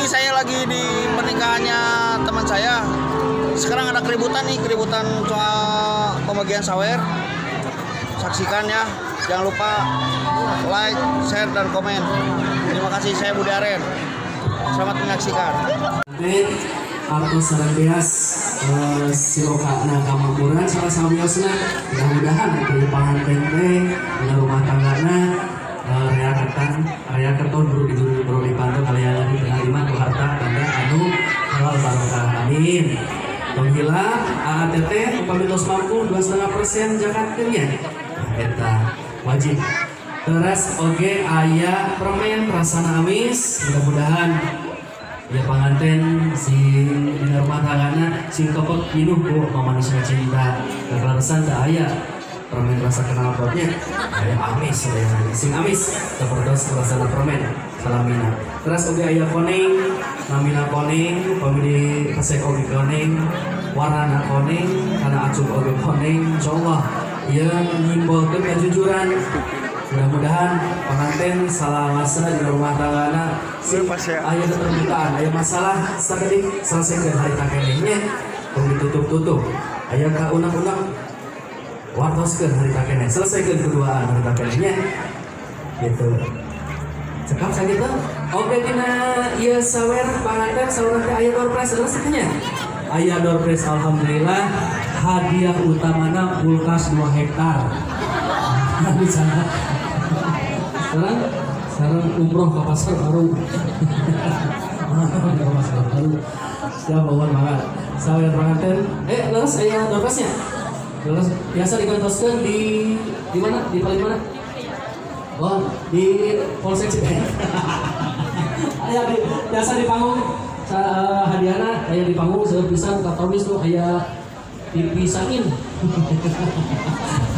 Ini saya lagi di pernikahannya teman saya. Sekarang ada keributan nih, keributan soal pembagian sawer. Saksikan ya. Jangan lupa like, share, dan komen. Terima kasih, saya Budi Aren. Selamat menyaksikan. Artos sareng beas silokana kamakmuran salah sawiosna. Mudah-mudahan dari panganten teh dina rumah tanggana rea ketan, rea keton, buru dijuru, buru dipantau kalian lagi tengah iman ku harta banda anu halal barokah, amin. Tong hilap AATT upami tos mampu 2,5% zakatkeun nya. Nah, eta wajib. Terus oge aya permen rasana amis. Mudah-mudahan ya panganten sing dina rumah tanggana sing topok pinuh ku mamanisna cinta. Kekelaresan teu aya permen rasa knalpotnya, aya amis sadayana, sing amis sapertos rasana permen salamina. Terus oge aya koneng, namina koneng, upami di pesek oge koneng, warnana koneng, kana acuk oge koneng. Insyaallah ieu nyimbolkeun kejujuran. Mudah-mudahan pengantin salawasna di rumah tanggana sing aya keterbukaan, aya masalah sakedik selesaikeun harita keneh nya, tong ditutup-tutup. Aya ka unek-unek, wartoskeun harita keneh, selesaikeun keduaan harita keneh nya, gitu. Cekap sakitu. Oke, dina ieu sawer panganten sawer teh aya door prize, leres nya? Aya door prize, alhamdulillah. Hadiah utamana kulkas 2 hektar di sana. Sekarang sekarang umroh ke pasar baru. Ke pasar baru. Siap, mohon banget. Sawer panganten. Eh, leres aya door prize nya? Leres biasa digantoskeun di mana? Di paling mana? Oh, di Polsek Cipet. Aya di biasa di panggung sa, hadiahna aya di panggung seueur pisan katomis tuh aya TV sangin.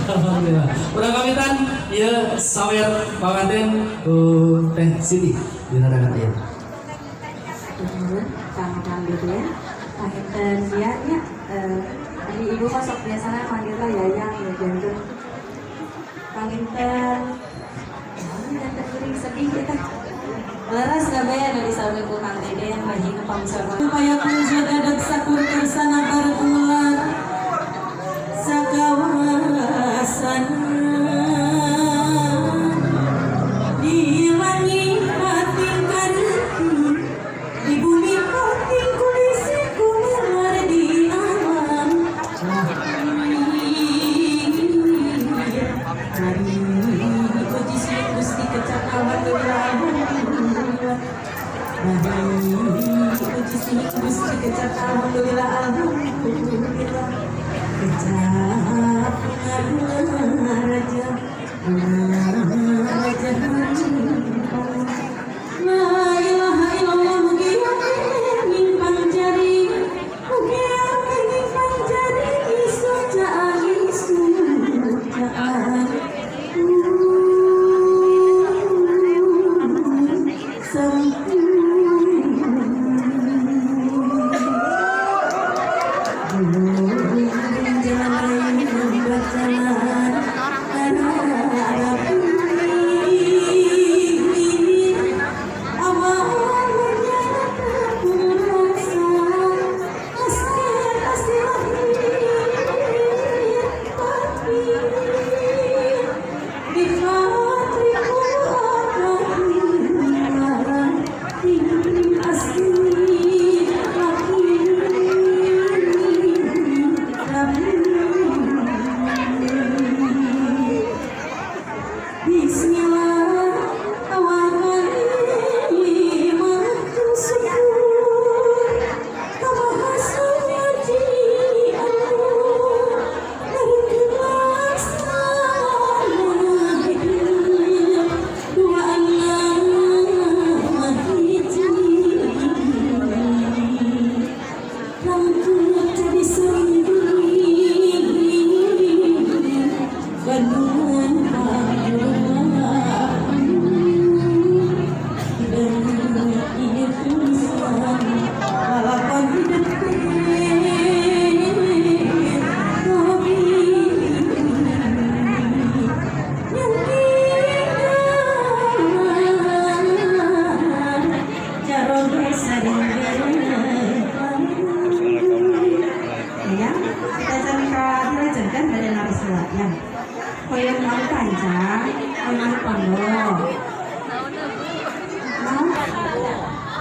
Alhamdulillah. Urang kawitan ieu sawer panganten ku Teh Siti dina dagangan ieu. Nuhun Kang Kang Deden. Panginten dia nya ari ibu mah sok biasana manggilna Yayang ya janten. Panginten janten geuring sedih kita. Leres kabeh anu disaurkeun ku Kang Deden haji nu pangsorban. Supaya jagadeg sakur kersana berbulan sakawasan di langit pating kareuti, di bumi pating kulisi gumelar di alam. Mari puji sih Gusti kecap alhamdulillah, alhamdulillah. Mari puji sih Gusti kecap alhamdulillah, alhamdulillah. Kecap raja raja. La ilaha illallah, mugi kenging pangjari, mugi kenging pangjari suca suca. Jalan jalan.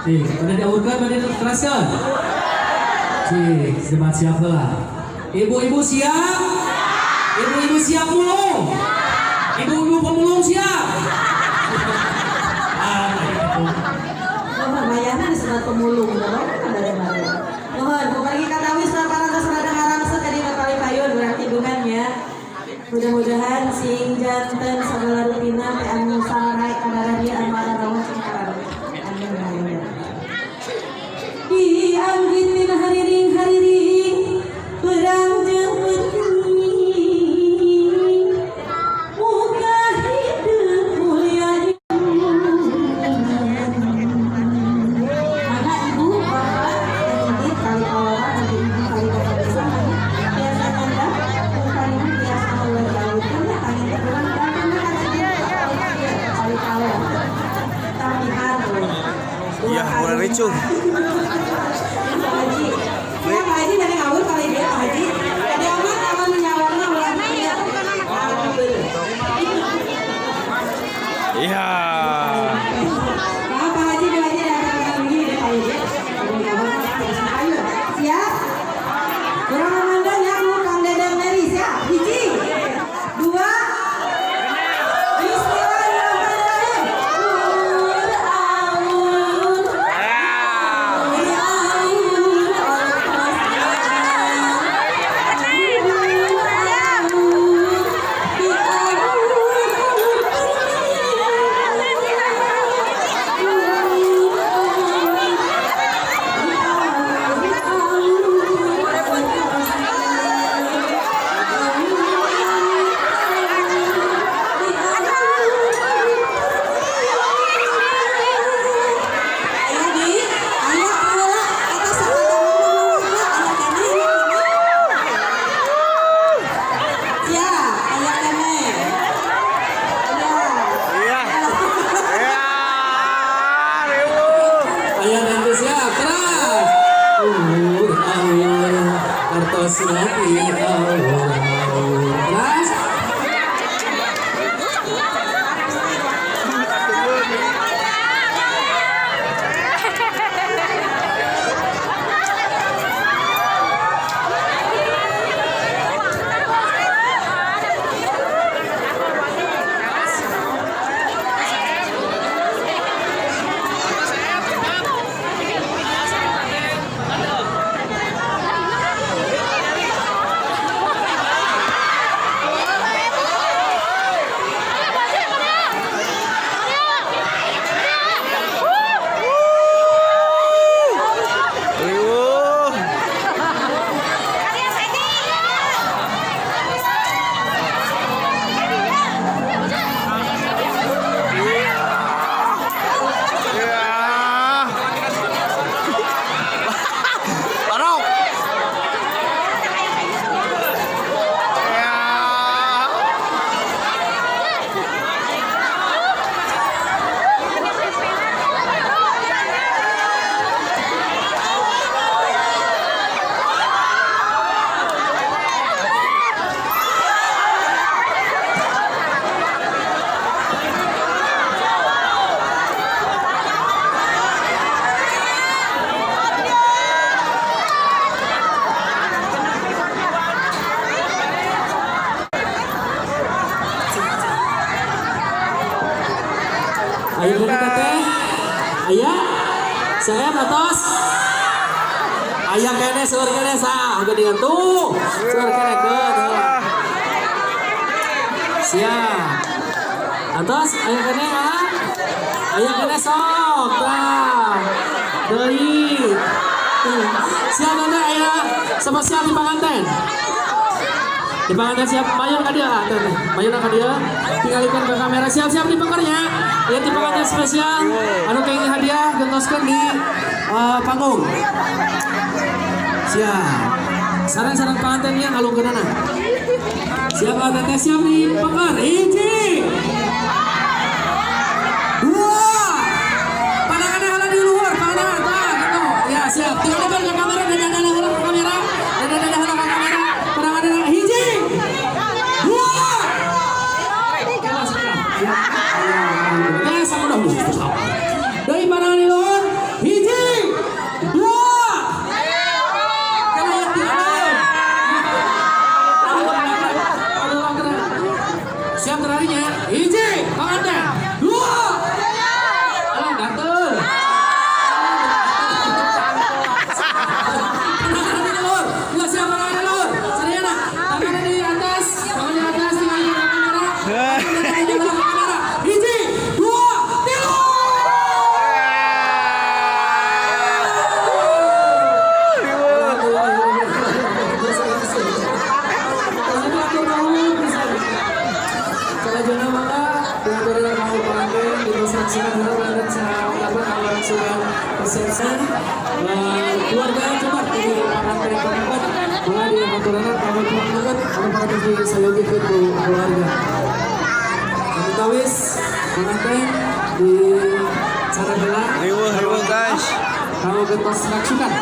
Cik, pada diawurkeun, pada diteraskeun. Cik, sebat siap heula. Ibu-ibu siap? Ibu-ibu siap mulung? Ibu-ibu pemulung siap? Ah, itu. Mohon mayana disebut pemulung, dari mana? Mohon, kumargi katawis parantos rada ngarangsek ka dina tali payun urang kidungan nya. Mudah-mudahan sing janten sagala rupina teh anu sangrai kadaradia anu rawuh sing kabareng. Amin amin. Dianggit dina hariring-hariring perang jeung peuting. Muga hidup mulia. Maka ibu, bapak, nanti kali orang, nanti ibu kali bapak bersama biasa nanda, kali biasa luar jauh, karena kami kurang karena kali kalau tampihan. Iya, mulai ricuh. Pak Haji, ya Pak Haji dari ngawur kali dia Pak Haji. Ada amat aman nyawarna ulah dia. Iya. Nah, Pak Haji dua aja ada begini deh Pak Haji. Ayo, siap? Kurang memandang ya, ku Kang Dadang Meri, siap? Hiji, dua, Bismillahirrahmanirrahim. Ur awur, ur awur, Ya, aya keneh. Ya. Iya. Iya. Riuh. Ayo nanti siap, keras. Awur, awur, artosna awur, awur. Keras. Riuh. Iya. Barok. Iya. Ayo dari teteh. Aya. Saya atos. Aya keneh seueur keneh sah geuningan tuh. Seueur keneh keun. Siap. Atos aya keneh malah. Aya keneh sok. Tah. Deui. Siap teteh aya spesial di panganten. Di panganten siap mayun ka dieu ah teteh. Mayun ka dieu. Tinggalikeun ke kamera siap-siap di pengkernya. Ya di panganten spesial anu kenging hadiah gentoskeun di panggung. Siap. Sareng-sareng pangantennya ngalungkeunana. Siap ah teteh siap di pengker. Hiji. Dua. Pandangannya heula di luhur, pandangan tah gitu. Ya siap. Tinggalikeun ke kamera dan dada heula ke kamera. Dan dada heula ke kamera. Pandangannya hiji. Dua. Ya, sama dahulu. Dari pandangan di luhur, hiji. Rangsukan heula dapat rangsukan resepsi keluarga Jumat di panganten keempat. Mangga dihaturanan kanggo panganten anu parantos disayogikeun ku keluarga. Utawis panganten di cara heula. Riweuh, riweuh, guys. Kanggo gentos rangsukan.